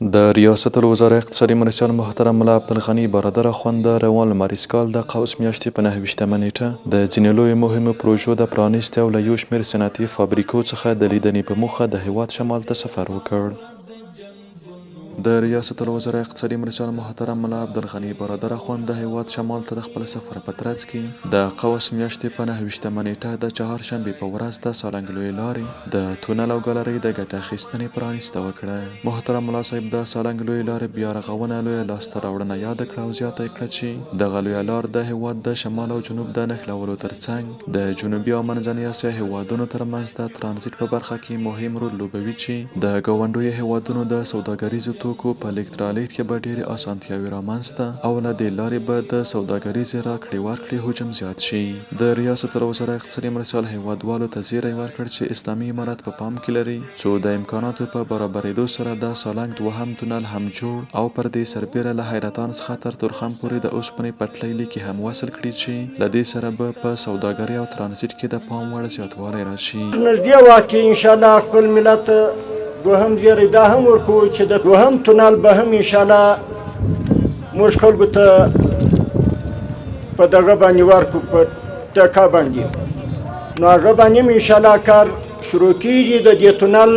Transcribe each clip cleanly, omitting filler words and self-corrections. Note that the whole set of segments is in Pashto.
د ریاست الوزراء اقتصادي مرستیال محترم ملا عبدالغني برادر اخوند د روان لمریز کال د قوس میاشتې په 29مه نېټه د ځینو لویو مهمو پروژو د پرانیستې او له یو شمېر صنعتي فابریکو څخه د لیدنې په موخه د هېواد شمال ته سفر وکړ. د ریاست الوزراء اقتصادي مرستیال محترم ملا عبدالغني برادر اخوند د هېواد شمال ته د خپل سفر په ترڅ کې د قوس میاشتې په 29مه نېټه د چهارشنبې په ورځ د سالنګ لویې لارې د تونل او ګالرۍ د ګټه اخیستنې پرانیسته وکړه. محترم ملا صاحب د سالنګ لویې لارې بیا رغونه لویه لاسته راوړنه یاده کړه او زیاته یې کړه چې دغه لویه لار د هېواد د شمال او جنوب د نښلولو ترڅنګ د جنوبي او منځنۍ اسیا هېوادونو ترمنځ د ترانزیټ په برخه کې مهم رول لوبوي چې د ګاونډیو هېوادونو د سوداګریزو توکو په لېږد رالېږد کې به ډېرې اسانتیاوې رامنځته او له دې لارې به د سوداګریزې راکړې ورکړې حجم زیات شي. د ریاست الوزراء اقتصادي مرستیال هېوادوالو ته زیری ورکړ چې اسلامي امارت په پام کې لري څو د امکاناتو په برابرېدو سره د سالنګ دوهم تونل هم جوړ او پر دې سربېره له حیرتان څخه تر تورخم پورې د اوسپنې پټلۍ لیکې هم وصل کړي چې له دې سره به په سوداګرۍ او ترانزیټ کې د پام وړ زیاتوالی راشي. نږدې وخت کې انشاالله خپل ملت ته دوهم زیری دا هم ورکوو چې د دوهم تونل به هم انشاالله موږ خلکو ته په دغه باندې ورکو په ټکا باندې، نو هغه باندې هم انشاءالله کار شروع کیږي. د دې تونل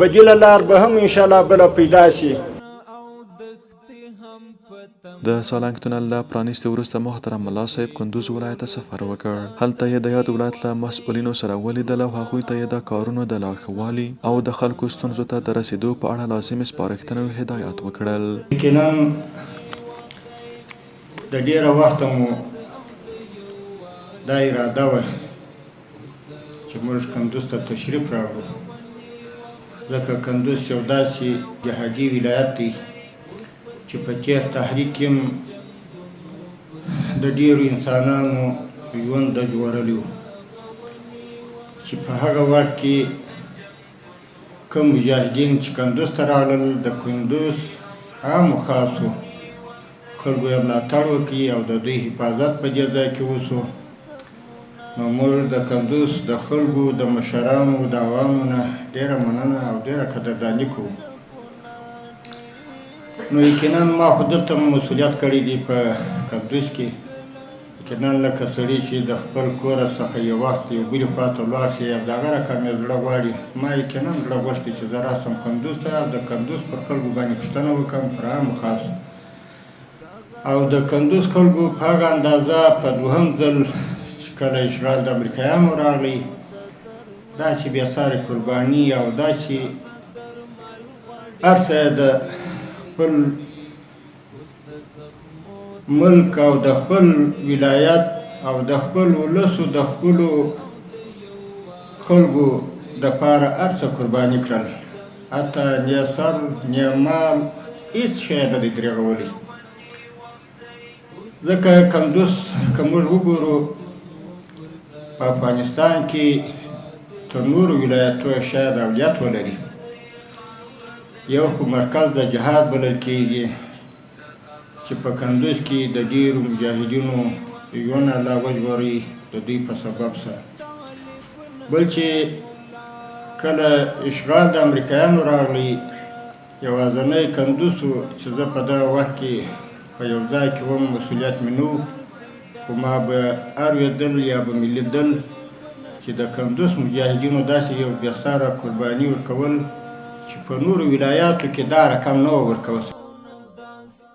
بدیله لار به هم انشاءالله بله پیدا شي. د سالنګ تونل له پرانیستې وروسته محترم ملا صاحب کندوز ولایت ته سفر وکړ. هلته یې د یاد ولایت له مسؤلینو سره ولیدل او هغوی ته یې د کارونو د لا ښه والي او د خلکو ستونزو ته د رسېدو په اړه لازمې سپارښتنې او هدایات وکړل. یقینا د ډېره وخته مو دا اراده وه چې موږ کندوز ته تشریف راوړو، ځکه کندوز یو داسې جهادي ولایت دی چې په تېر تحریک کې هم د ډېرو انسانانو ژوند د ژغورلی و، چې په هغه وخت کې کوم مجاهدین چې کندوز ته راغلل د کندوز عامو خاصو خلکو یې ملاتړ وکړي او د دوی حفاظت په دې ځای کې وشو. نو موږ د کندوز د خلکو د مشرانو د عوامو نه ډېره مننه او ډېره قدرداني کوو. نو یقینا ما خو دلته مسؤلیت کړی دی په کندوز کې، یقینا لکه سړی چې د خپل کوره څخه یو وخت یو بلې خوا ته ولاړ شي او د هغه رقم یې زړه غواړي، ما یقینا زړه غوښتي چې زه راشم کندوز ته او د کندوز پر خلکو باندې پوښتنه وکړم، پر عامو خاصو او د کندوز خلکو په هغه اندازه په دوهم ځل چې کله اشغال د امریکایانو راغی داسې بې سارې قرباني او داسې هر څه د خپل ملک او د خپل ولایت او د خپل ولس او د خپلو خلکو د پاره هر څه قرباني کړل، حتی نه سر نه مال هیڅ شی نه دی درېغولی. ځکه کندوز که موږ وګورو په افغانستان کې تر نورو ولایتو شاید اولیت ولري. یو خو مرکز د جهاد بلل کېږي چې په کندوز کې د ډېرو مجاهدینو ژوند الله وژغوري د دوی په سبب سره. بل چې کله اشغال د امریکایانو راغلی یوازنی کندوز و چې زه په دغه وخت کې په یو ځای کې وم، مسؤلیت مې نه و، خو ما به اورېدل یا به مې لیدل چې د کندوز مجاهدینو داسې یو بېساره قرباني ورکول چې په نورو ولایاتو کې دا رقم نه وه ورکول.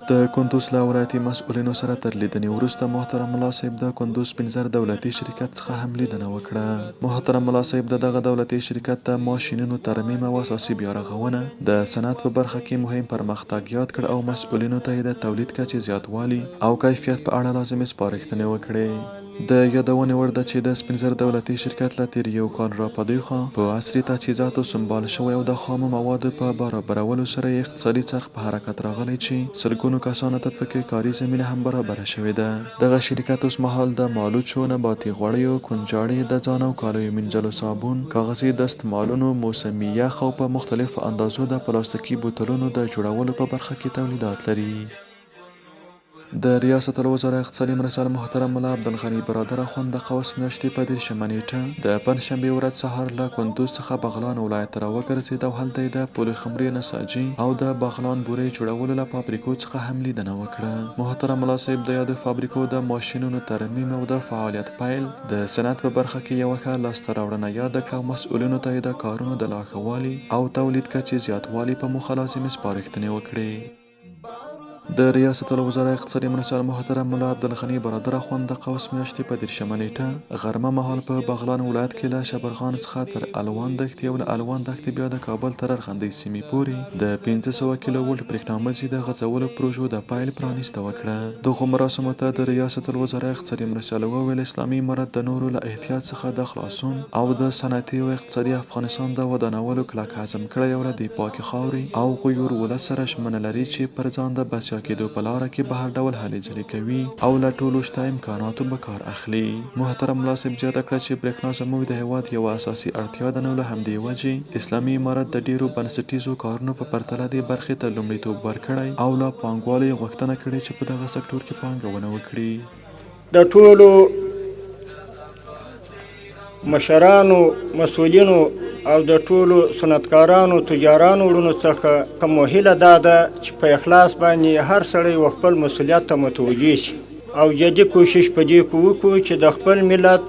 د کندوز له ولایتي مسؤلینو سره تر لیدنې وروسته محترم ملا صاحب د کندوز سپین زر دولتي شرکت څخه هم لیدنه وکړه. محترم ملا صاحب د دغه دولتي شرکت د ماشینونو ترمیم او اساسي بیارغونه د صنعت په برخه کې مهم پرمختګ یاد کړ او مسؤلینو ته یې د تولید کچې زیاتوالي او کیفیت په اړه لازمې سپارښتنې وکړې. د یادونې وړ ده چې د سپین زر دولتي شرکت له تېر یو کال راپدېخوا په عصري تجهیزاتو سمبال شوی او د خامو موادو په برابرولو سره یې اقتصادي څرخ په حرکت راغلی چې سلګونو کسانو ته پکې کاري زمینه هم برابره شوې ده. دغه شرکت اوسمهال د مالوچو، نباتي غوړیو، کنجاړې، د ځان او کالیو مینځلو صابون، کاغذي دستمالونو، موسمي یخ او په مختلفو اندازو د پلاستکي بوتلونو د جوړولو په برخه کې تولیدات لري. د ریاست الوزراء اقتصادي مرستیال محترم ملا عبدالغني برادر اخوند د قوس میاشتې په 30مه نېټه د پنجشنبې ورځ سهار له کندوز څخه بغلان ولایت ته راوګرځېد او هلته یې د پلخمري نساجي او د بغلان بورې جوړولو له فابریکو څخه هم لیدنه وکړه. محترم ملا صاحب د یادو فابریکو د ماشینونو ترمیم او د فعالیت پیل د صنعت په برخه کې یوه ښه لاسته راوړنه یاده کړه او مسؤلینو ته یې د کارونو د لا ښه والي او تولید کچې زیاتوالي په موخه لازمې سپارښتنې وکړې. د ریاست الوزراء اقتصادي مرستیال محترم ملا عبدالغني برادر اخوند د قوس میاشتې په 30مه نېټه غرمه مهال په بغلان ولایت کې له شبرغان څخه تر الوان دښتې او له الوان دښتې بیا د کابل تر ارغندۍ سیمې پورې د 500 کیلو ولټ برېښنا مزي د غځولو پروژو د پیل پرانیسته وکړه. دغو مراسمو ته د ریاست الوزراء اقتصادي مرستیال وویل، اسلامي امارت د نورو له احتیاج څخه د خلاصون او د صنعتي او اقتصادي افغانستان د ودانولو کلک عزم کړی او له دې پاکې خاورې او غیور ولس سره ژمنه لري چې پر ځان د بسیا کېدو په لاره کې به هر ډول هلې ځلې کوي او له ټولو شته امکاناتو به کار اخلي. محترم ملا صیب زیاته کړه چې برېښنا زموږ د هېواد یوه اساسي اړتیا ده نو له همدې وجې اسلامي امارت د ډېرو بنسټیزو کارونو په پرتله دې برخې ته لومړیتوب ورکړی او له پانګوالو یې غوښتنه کړې چې په دغه سکټور کې پانګونه وکړي. د ټولو مشرانو، مسؤلینو او د ټولو صنعتکارانو، تجارانو وړونو څخه مو هیله دا ده چې په اخلاص باندې هر سړی و خپل مسؤلیت ته متوجه شي او جدي کوشش په دې کې وکړو چې د خپل ملت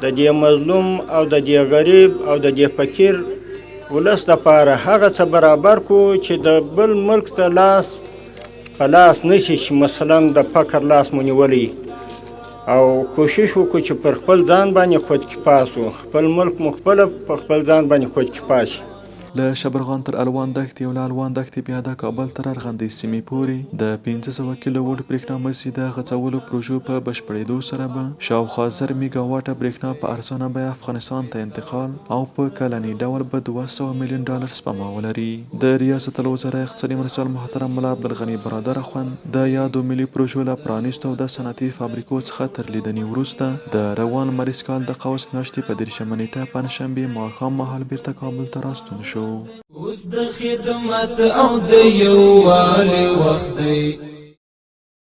د دې مظلوم او د دې غریب او د دې فقیر ولس دپاره هغه څه برابر کړو چې د بل ملک ته لاس په لاس نه شي، چې مثلا د فقر لاس مو نیولی او کوشش وکړو چې پر خپل ځان باندې خودکفا شو، خپل ملک مو خپله په خپل ځان باندې خودکفا شي. له شبرغان تر الوان دښتې او له الوان دښتې بیا د کابل تر ارغندۍ سیمې پورې د 500 کیلو ولټ برېښنا مزي د غځولو پروژو په بشپړېدو سره به شاوخوا 1000 میګاواټه برېښنا په ارزانه بیه افغانستان ته انتقال او په کلني ډول به 200 میلیون ډالر سپما ولري. د ریاست الوزراء اقتصادي مرستیال محترم ملا عبدالغني برادر اخوند د یادو ملي پروژو له پرانیستو او د صنعتي فابریکو څخه تر لیدنې وروسته د روان لمریز کال د قوس میاشتې په 30مه نېټه پنجشنبې ماښام مهال بیرته کابل ته راستون شو. اوس د خدمت او د یووالي وخت دی.